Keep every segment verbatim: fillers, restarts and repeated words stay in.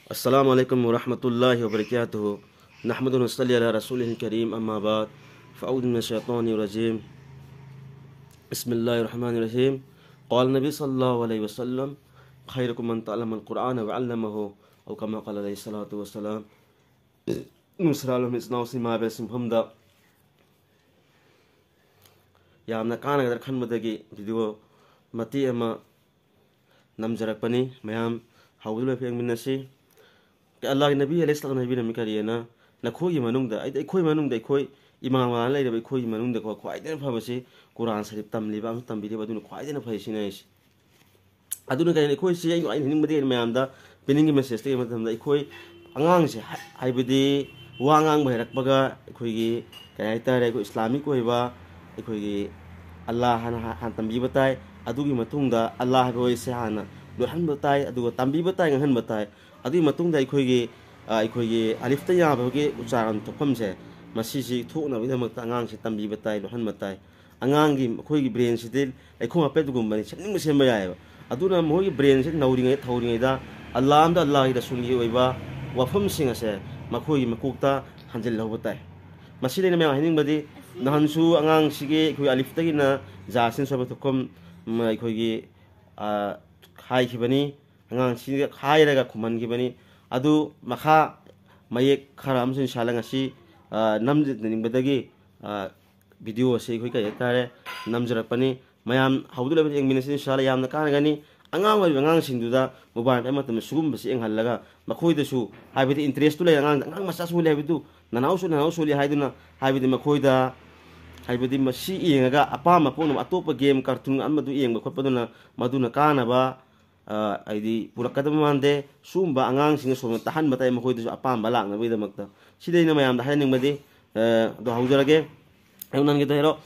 السلام عليكم ورحمة الله وبركاته. نحمده ونصلي على رسوله الكريم، أما بعد، فأعوذ من الشيطان الرجيم. بسم الله الرحمن الرحيم. قال النبي صلى الله عليه وسلم: خيركم من تعلم القرآن وعلمه، أو كما قال عليه الصلاة والسلام. ꯅꯨꯡꯁꯤꯔꯕ ꯏꯆꯤꯟ ꯏꯅꯥꯎꯁꯤꯡ, ꯏꯃꯥ ꯏꯕꯦꯜꯁꯤꯡ, ꯃꯐꯝꯗ ꯌꯥꯝꯅ ꯀꯥꯟꯅꯒꯗ꯭ꯔꯥ ꯈꯟꯕꯗꯒꯤ ꯚꯤꯗꯤꯑꯣ ꯃꯇꯦꯛ ꯑꯃ ꯅꯝꯖꯔꯛꯄꯅꯤ꯫ ꯃꯌꯥꯝ ꯍꯧꯕꯗ ꯂꯣꯏ ꯌꯦꯡꯃꯤꯟꯅꯁꯤ꯫ ꯑꯜꯂꯥꯍꯒꯤ ꯅꯕꯤ ꯑꯂꯩꯍꯤ ꯁꯂꯥꯝꯅ ꯍꯥꯏꯕꯤꯔꯝꯃꯤ ꯀꯔꯤꯑꯅ? ꯅꯈꯣꯏꯒꯤ ꯃꯅꯨꯡꯗ, ꯍꯥꯏꯗꯤ ꯑꯩꯈꯣꯏ ꯃꯅꯨꯡꯗ, ꯑꯩꯈꯣꯏ ꯏꯃꯥ ꯃꯥꯅ ꯂꯩꯔꯤꯕ ꯑꯩꯈꯣꯏꯒꯤ ꯃꯅꯨꯡꯗꯀꯣ, ꯈ꯭ꯋꯥꯏꯗꯒꯤ ꯐꯕꯁꯤ ꯀꯨꯔꯥꯟ ꯁꯔꯤꯐ ꯇꯝꯂꯤꯕ ꯑꯃꯁꯨꯡ ꯇꯝꯕꯤꯔꯤꯕ ꯑꯗꯨꯅ ꯈ꯭ꯋꯥꯏꯗꯒꯤ ꯐꯩ ꯁꯤꯅꯤ ꯑꯩꯁꯦ꯫ ꯑꯗꯨꯅ ꯀꯩꯅꯣ, ꯑꯩꯈꯣꯏꯁꯤ, ꯑꯩꯅ, ꯑꯩꯅ ꯍꯥꯏꯅꯤꯡꯕꯗꯤ, ꯑꯩꯅ ꯃꯌꯥꯝꯗ ꯄꯤꯅꯤꯡꯉꯤ ꯃꯦꯁꯦꯖꯇꯤ ꯀꯩ ꯃꯇꯝꯗ, ꯑꯩꯈꯣꯏ ꯑꯉꯥꯡꯁꯦ ꯍꯥꯏ-, ꯍꯥꯏꯕꯗꯤ ꯋꯥ ꯉꯥꯡꯕ ꯍꯩꯔꯛꯄꯒ ꯑꯩꯈꯣꯏꯒꯤ ꯀꯩ ꯍꯥꯏꯇꯥꯔꯦ, ꯑꯩꯈꯣꯏ ꯏꯁꯂꯥꯃꯤꯛ ꯑꯣꯏꯕ ꯑꯩꯈꯣꯏꯒꯤ ꯑꯜꯂꯥꯍ ꯍꯥꯟꯅ, ꯍꯥꯟꯅ ꯇꯝꯕꯤꯕ ꯇꯥꯏ꯫ ꯑꯗꯨꯒꯤ ꯃꯇꯨꯡꯗ ꯑꯜꯂꯥꯍ ꯍꯥꯏꯕ ꯋꯥꯔꯤꯁꯦ ꯍꯥꯟꯅ ꯂꯣꯠꯍꯟꯕ ꯇꯥꯏ, ꯑꯗꯨꯒ ꯇꯝꯕꯤꯕ ꯇꯥꯏ, ꯉꯥꯡꯍꯟꯕ ꯇꯥꯏ꯫ ꯑꯗꯨꯒꯤ ꯃꯇꯨꯡꯗ ꯑꯩꯈꯣꯏꯒꯤ, ꯑ, ꯑꯩꯈꯣꯏꯒꯤ ꯑꯂꯤꯐꯇ ꯌꯥꯕꯒꯤ ꯎꯆꯥꯔꯣꯟ ꯊꯣꯛꯐꯝꯁꯦ, ꯃꯁꯤꯁꯤ ꯊꯣꯛꯅꯕꯒꯤꯗꯃꯛꯇ ꯑꯉꯥꯡꯁꯤ ꯇꯝꯕꯤꯕ ꯇꯥꯏ, ꯂꯣꯠꯍꯟꯕ ꯇꯥꯏ꯫ ꯑꯉꯥꯡꯒꯤ, ꯑꯩꯈꯣꯏꯒꯤ ꯕ꯭ꯔꯦꯟꯁꯤꯗꯤ ꯂꯩꯈꯣꯝ ꯑꯄꯦꯠꯄꯒꯨꯝꯕꯅꯤ, ꯁꯦꯝꯅꯤꯡꯕ ꯁꯦꯝꯕ ꯌꯥꯏꯑꯕ꯫ ꯑꯗꯨꯅ ꯃꯈꯣꯏꯒꯤ ꯕ꯭ꯔꯦꯟꯁꯤ ꯅꯧꯔꯤꯉꯩ, ꯊꯧꯔꯤꯉꯩꯗ ꯑꯜꯂꯥꯍ ꯑꯃꯗ, ꯑꯜꯂꯥꯍꯒꯤ ꯔꯁꯨꯜꯒꯤ ꯑꯣꯏꯕ ꯋꯥꯐꯝꯁꯤꯡ ꯑꯁꯦ ꯃꯈꯣꯏꯒꯤ ꯃꯀꯣꯛꯇ ꯍꯟꯖꯤꯜꯍꯧꯕ ꯇꯥꯏ꯫ ꯃꯁꯤꯗ ꯑꯩꯅ ꯃꯌꯥꯝ ꯍꯥꯏꯅꯤꯡꯕꯗꯤ, ꯅꯍꯥꯟꯁꯨ ꯑꯉꯥꯡꯁꯤꯒꯤ ꯑꯩꯈꯣꯏ ꯑꯂꯤꯐꯇꯒꯤꯅ ꯖꯥꯁꯤꯟ ꯁꯣꯏꯕ ꯊꯣꯛꯐꯝ, ꯎꯝ, ꯑꯩꯈꯣꯏꯒꯤ, ꯑ, ꯍꯥꯏꯈꯤꯕꯅꯤ꯫ ꯑꯉꯥꯡꯁꯤꯗ ꯍꯥꯏꯔꯒ ꯈꯨꯝꯍꯟꯈꯤꯕꯅꯤ꯫ ꯑꯗꯨ ꯃꯈꯥ ꯃꯌꯦꯛ ꯈꯔ ꯑꯃꯁꯨ ꯏꯟꯁꯥꯜꯂꯥ ꯉꯁꯤ, ꯑ, ꯅꯝꯖꯅꯤꯡꯕꯗꯒꯤ, ꯑ, ꯚꯤꯗꯤꯑꯣ ꯑꯁꯤ ꯑꯩꯈꯣꯏ ꯀꯩ ꯍꯥꯏꯇꯥꯔꯦ, ꯅꯝꯖꯔꯛꯄꯅꯤ꯫ ꯃꯌꯥꯝ ꯍꯧꯗꯨ ꯂꯩꯕꯗ ꯌꯦꯡꯃꯤꯟꯅꯁꯤ, ꯏꯟꯁꯥꯜꯂꯥ ꯌꯥꯝꯅ ꯀꯥꯟꯅꯒꯅꯤ꯫ ꯑꯉꯥꯡ ꯑꯣꯏꯔꯤꯕ ꯑꯉꯥꯡꯁꯤꯡꯗꯨꯗ ꯃꯣꯕꯥꯏꯜ ꯄꯥꯏꯕ ꯃꯇꯝꯗ ꯁꯤꯒꯨꯝꯕꯁꯤ ꯌꯦꯡꯍꯜꯂꯒ ꯃꯈꯣꯏꯗꯁꯨ, ꯍꯥꯏꯕꯗꯤ ꯏꯟꯇꯔꯦꯁꯇꯨ ꯂꯩ, ꯑꯉꯥꯡꯗ, "ꯑꯉꯥꯡ ꯃꯆꯥ ꯁꯣꯜꯂꯤ ꯍꯥꯏꯕꯗꯨ, ꯅꯅꯥꯎ ꯁꯣꯜꯂꯤ, ꯅꯅꯥꯎ ꯁꯣꯜꯂꯤ" ꯍꯥꯏꯗꯨꯅ, ꯍꯥꯏꯕꯗꯤ ꯃꯈꯣꯏꯗ, ꯍꯥꯏꯕꯗꯤ ꯃꯁꯤ ꯌꯦꯡꯉꯒ ꯑꯄꯥꯝꯕ ꯄꯣꯛꯅꯕ ꯑꯇꯣꯞꯄ ꯒꯦꯝ, ꯀꯥꯔꯇꯨꯟ ꯑꯃꯗꯨ ꯌꯦꯡꯕ ꯈꯣꯠꯄꯗꯨꯅ ꯃꯗꯨꯅ ꯀꯥꯟꯅꯕ ꯑ, ꯍꯥꯏꯗꯤ ꯄꯨꯔꯛꯀꯗꯕ ꯃꯥꯟꯗꯦ꯫ ꯁꯨꯝꯕ ꯑꯉꯥꯡꯁꯤꯡꯅ ꯁꯣꯝꯗ ꯇꯥꯍꯟꯕ ꯇꯥꯏ, ꯃꯈꯣꯏꯗꯁꯨ ꯑꯄꯥꯝꯕ ꯂꯥꯛꯅꯕꯒꯤꯗꯃꯛꯇ꯫ ꯁꯤꯗ ꯑꯩꯅ ꯃꯌꯥꯝꯗ ꯍꯥꯏꯍꯟꯅꯤꯡꯕꯗꯤ, ꯑ, ꯑꯗꯣ ꯍꯧꯖꯔꯒꯦ꯫ ꯑꯩ ꯅꯪꯒꯤꯗꯣ ꯍꯥꯏꯔꯣ꯫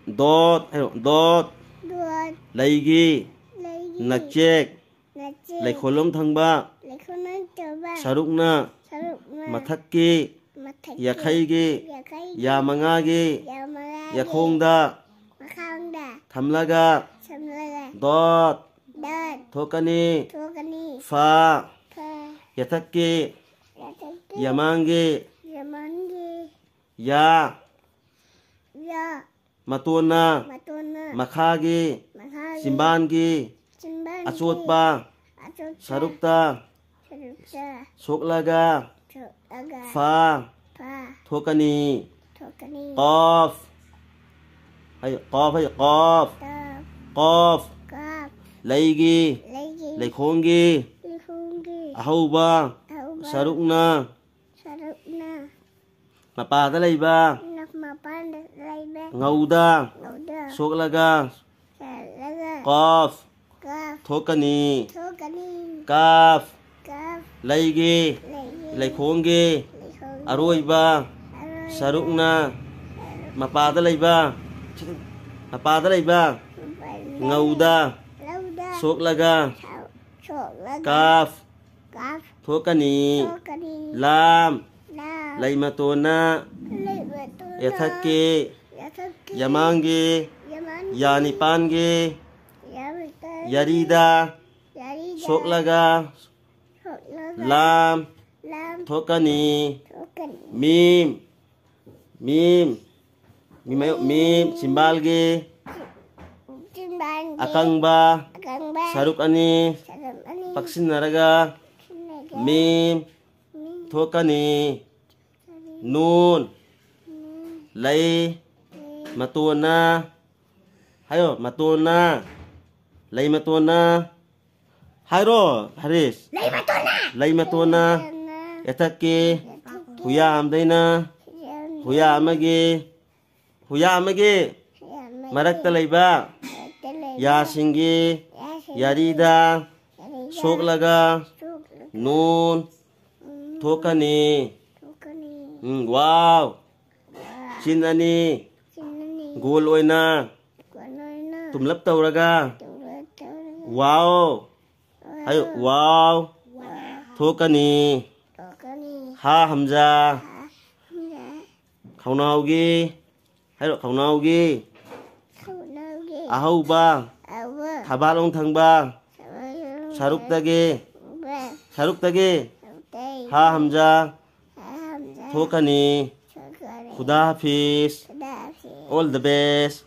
ꯗꯣꯠ ꯍꯥꯏꯔꯣ꯫ ꯗꯣꯠ꯫ ꯗꯣꯠ꯫ ꯂꯩꯒꯤ꯫ ꯂꯩꯒꯤ꯫ ꯅꯆꯦꯛ꯫ ꯅꯆꯦꯛ꯫ ꯂꯩꯈꯣꯜꯂꯣꯝ ꯊꯪꯕ꯫ ꯂꯩꯈꯣꯜꯂꯣꯝ ꯊꯪꯕ꯫ ꯁꯔꯨꯛꯅ꯫ ꯁꯔꯨꯛꯅ꯫ ꯃꯊꯛꯀꯤ꯫ ꯃꯊꯛꯀꯤ꯫ ꯌꯥꯈꯩꯒꯤ꯫ ꯌꯥꯈꯩꯒꯤ꯫ ꯌꯥꯃꯉꯥꯒꯤ꯫ ꯌꯥꯃꯉꯥꯒꯤ꯫ ꯌꯥꯈꯣꯡꯗ꯫ ꯃꯈꯥꯡꯗ꯫ ꯊꯝꯂꯒ꯫ ꯊꯝꯂꯒ꯫ ꯗꯣꯠ꯫ ꯗꯣꯠ꯫ ꯊꯣꯛꯀꯅꯤ꯫ ꯊꯣꯛꯀꯅꯤ꯫ ꯐ꯫ ꯐ꯫ ꯌꯥꯊꯛꯀꯤ꯫ ꯌꯥꯊꯛꯀꯤ꯫ ꯌꯥꯃꯥꯡꯒꯤ꯫ ꯌꯥꯃꯥꯡꯒꯤ꯫ ꯌꯥ꯫ ꯌꯥ꯫ ꯃꯇꯣꯟꯅ꯫ ꯃꯇꯣꯟꯅ꯫ ꯃꯈꯥꯒꯤ꯫ ꯃꯈꯥꯒꯤ꯫ ꯆꯤꯝꯕꯥꯟꯒꯤ꯫ ꯆꯤꯝꯕꯥꯟꯒꯤ꯫ ꯑꯆꯣꯠꯄ꯫ ꯑꯆꯣꯠꯄ꯫ ꯁꯔꯨꯛꯇ꯫ ꯁꯔꯨꯛꯇ꯫ ꯁꯣꯛꯂꯒ꯫ ꯁꯣꯛꯂꯒ꯫ ꯐ꯫ ꯐ꯫ ꯊꯣꯛꯀꯅꯤ꯫ ꯊꯣꯛꯀꯅꯤ꯫ ꯀꯣꯐ꯫ ꯍꯥꯏꯌꯨ, ꯀꯣꯐ ꯍꯥꯏꯌꯨ, ꯀꯣꯐ꯫ ꯇꯞ꯫ ꯀꯣꯐ꯫ ꯀꯞ꯫ ꯂꯩꯒꯤ꯫ ꯂꯩꯒꯤ꯫ ꯂꯩꯈꯣꯡꯒꯤ꯫ ꯂꯩꯈꯣꯡꯒꯤ꯫ ꯑꯍꯧꯕ꯫ ꯑꯍꯧꯕ꯫ ꯁꯔꯨꯛꯅ꯫ ꯁꯔꯨꯛꯅ꯫ ꯃꯄꯥꯗ ꯂꯩꯕ꯫ ꯃꯄꯥꯟꯗ ꯂꯩꯕ꯫ ꯉꯧꯗ꯫ ꯉꯧꯗ꯫ ꯁꯣꯛꯂꯒ꯫ ꯆꯠꯂꯒ꯫ ꯀꯣꯐ꯫ ꯀꯞ꯫ ꯊꯣꯛꯀꯅꯤ꯫ ꯊꯣꯛꯀꯅꯤ꯫ ꯀꯥꯐ꯫ ꯀꯞ꯫ ꯂꯩꯒꯤ꯫ ꯂꯩꯒꯤ꯫ ꯂꯩꯈꯣꯡꯒꯤ꯫ ꯂꯩꯈꯣꯡꯒꯤ꯫ ꯑꯔꯣꯏꯕ꯫ ꯑꯔꯣꯏꯕ꯫ ꯁꯔꯨꯛꯅ꯫ ꯃꯄꯥꯗ ꯂꯩꯕ꯫ ꯃꯄꯥꯗ ꯂꯩꯕ꯫ ꯃꯄꯥꯟꯗ꯫ ꯉꯧꯗ꯫ ꯉꯧꯗ꯫ ꯁꯣꯛꯂꯒ꯫ ꯁꯣ-, ꯁꯣꯛꯂꯒ꯫ ꯀꯥꯐ꯫ ꯀꯞ꯫ ꯊꯣꯛꯀꯅꯤ꯫ ꯊꯣꯛꯀꯅꯤ꯫ ꯂꯥꯝ꯫ ꯂꯥꯝ꯫ ꯂꯩ ꯃꯇꯣꯟꯅ꯫ ꯂꯩ ꯃꯇꯣꯟꯅ꯫ ꯌꯥꯊꯛꯀꯤ꯫ ꯌꯥꯊꯛꯀꯤ꯫ ꯌꯥꯃꯥꯡꯒꯤ꯫ ꯌꯥꯃꯥꯡꯒꯤ꯫ ꯌꯥ ꯅꯤꯄꯥꯟꯒꯤ꯫ ꯌꯥ ꯅꯤꯄꯥꯟꯒꯤ꯫ ꯌꯥꯔꯤꯗ꯫ ꯌꯥꯔꯤꯗ꯫ ꯁꯣꯛꯂꯒ꯫ ꯁꯣꯛꯂꯒ꯫ ꯂꯥꯝ꯫ ꯂꯥꯝ꯫ ꯊꯣꯛꯀꯅꯤ꯫ ꯊꯣꯛꯀꯅꯤ꯫ ꯃꯤꯝ꯫ ꯃꯤꯝ꯫ ꯃꯤꯝ ꯍꯥꯏꯌꯨ, ꯃꯤꯝ꯫ ꯆꯤꯝꯕꯥꯜꯒꯤ꯫ ꯆꯤꯝꯕꯥꯟꯒꯤ꯫ ꯑꯀꯪꯕ꯫ ꯑꯀꯪꯕ꯫ ꯁꯔꯨꯛ ꯑꯅꯤ꯫ ꯁꯔꯨꯛ ꯑꯅꯤ꯫ ꯄꯛꯁꯤꯟꯅꯔꯒ꯫ ꯁꯤꯟꯅꯒ꯫ ꯃꯤꯝ꯫ ꯃꯤꯝ꯫ ꯊꯣꯛꯀꯅꯤ꯫ ꯊꯣꯛꯀꯅꯤ꯫ ꯅꯨꯟ꯫ ꯅꯨꯟ꯫ ꯂꯩ꯫ ꯂꯩ꯫ ꯃꯇꯣꯟꯅ꯫ ꯍꯥꯏꯌꯣ, ꯃꯇꯣꯟꯅ꯫ ꯂꯩ ꯃꯇꯣꯟꯅ꯫ ꯍꯥꯏꯔꯣ, ꯍꯔꯤꯁ꯫ ꯂꯩ ꯃꯇꯣꯟꯅ꯫ ꯂꯩ ꯃꯇꯣꯟꯅ꯫ ꯃꯇꯣꯟꯅ꯫ ꯌꯥꯊꯛꯀꯤ꯫ ꯌꯥꯊꯛꯀꯤ꯫ ꯍꯨꯌꯥ ꯑꯃꯗꯩꯅ꯫ ꯌꯥꯝ꯫ ꯍꯨꯌꯥ ꯑꯃꯒꯤ꯫ ꯍꯨꯌꯥ ꯑꯃꯒꯤ꯫ ꯌꯥꯝ꯫ ꯃꯔꯛꯇ ꯂꯩꯕ꯫ ꯃꯔꯛꯇ ꯂꯩꯕ꯫ ꯌꯥꯁꯤꯡꯒꯤ꯫ ꯌꯥꯁꯤꯡꯒꯤ꯫ ꯌꯥꯔꯤꯗ꯫ ꯌꯥꯔꯤꯗ꯫ ꯁꯣꯛꯂꯒ꯫ ꯁꯣꯛꯂꯒ꯫ ꯅꯨꯟ꯫ ꯎꯝ꯫ ꯊꯣꯛꯀꯅꯤ꯫ ꯊꯣꯛꯀꯅꯤ꯫ ꯎꯝ, ꯋꯥꯎ꯫ ꯆꯤꯟ ꯑꯅꯤ꯫ ꯆꯤꯟ ꯑꯅꯤ꯫ ꯒꯣꯜ ꯑꯣꯏꯅ꯫ ꯒꯣꯜ ꯑꯣꯏꯅ꯫ ꯇꯨꯝꯂꯞ ꯇꯧꯔꯒ꯫ ꯇꯧꯔ ꯇꯧꯔꯒ꯫ ꯋꯥꯎ꯫ ꯍꯥꯏꯌꯨ, ꯋꯥꯎ꯫ ꯊꯣꯛꯀꯅꯤ꯫ ꯊꯣꯛꯀꯅꯤ꯫ ꯍꯥ ꯍꯝꯖꯥ꯫ ꯍꯝꯖꯥ꯫ ꯈꯧꯅꯥꯎꯒꯤ꯫ ꯍꯥꯏꯔꯣ, ꯈꯧꯅꯥꯎꯒꯤ꯫ ꯈꯧꯅꯥꯎꯒꯤ꯫ ꯑꯍꯧꯕ꯫ ꯑꯍꯧꯕ꯫ ꯊꯕꯥꯂꯣꯡ ꯊꯪꯕ꯫ ꯊꯕꯥꯂꯣꯡ꯫ ꯁꯔꯨꯛꯇꯒꯤ꯫ ꯊꯪꯕ꯫ ꯁꯥꯔꯨꯛꯇꯒꯤ ꯁꯥꯔꯨꯛꯇꯒꯤ ꯍꯥ ꯍꯝꯖꯥ ꯍꯥ ꯍꯝꯖꯥ ꯊꯣꯛꯀꯅꯤ꯫ ꯊꯣꯛꯀꯅꯤ꯫ ꯈꯨꯗꯥ ꯍꯥꯐꯤꯁ꯫ ꯈꯨꯗꯥ ꯍꯥꯐꯤꯁ꯫ All the best꯫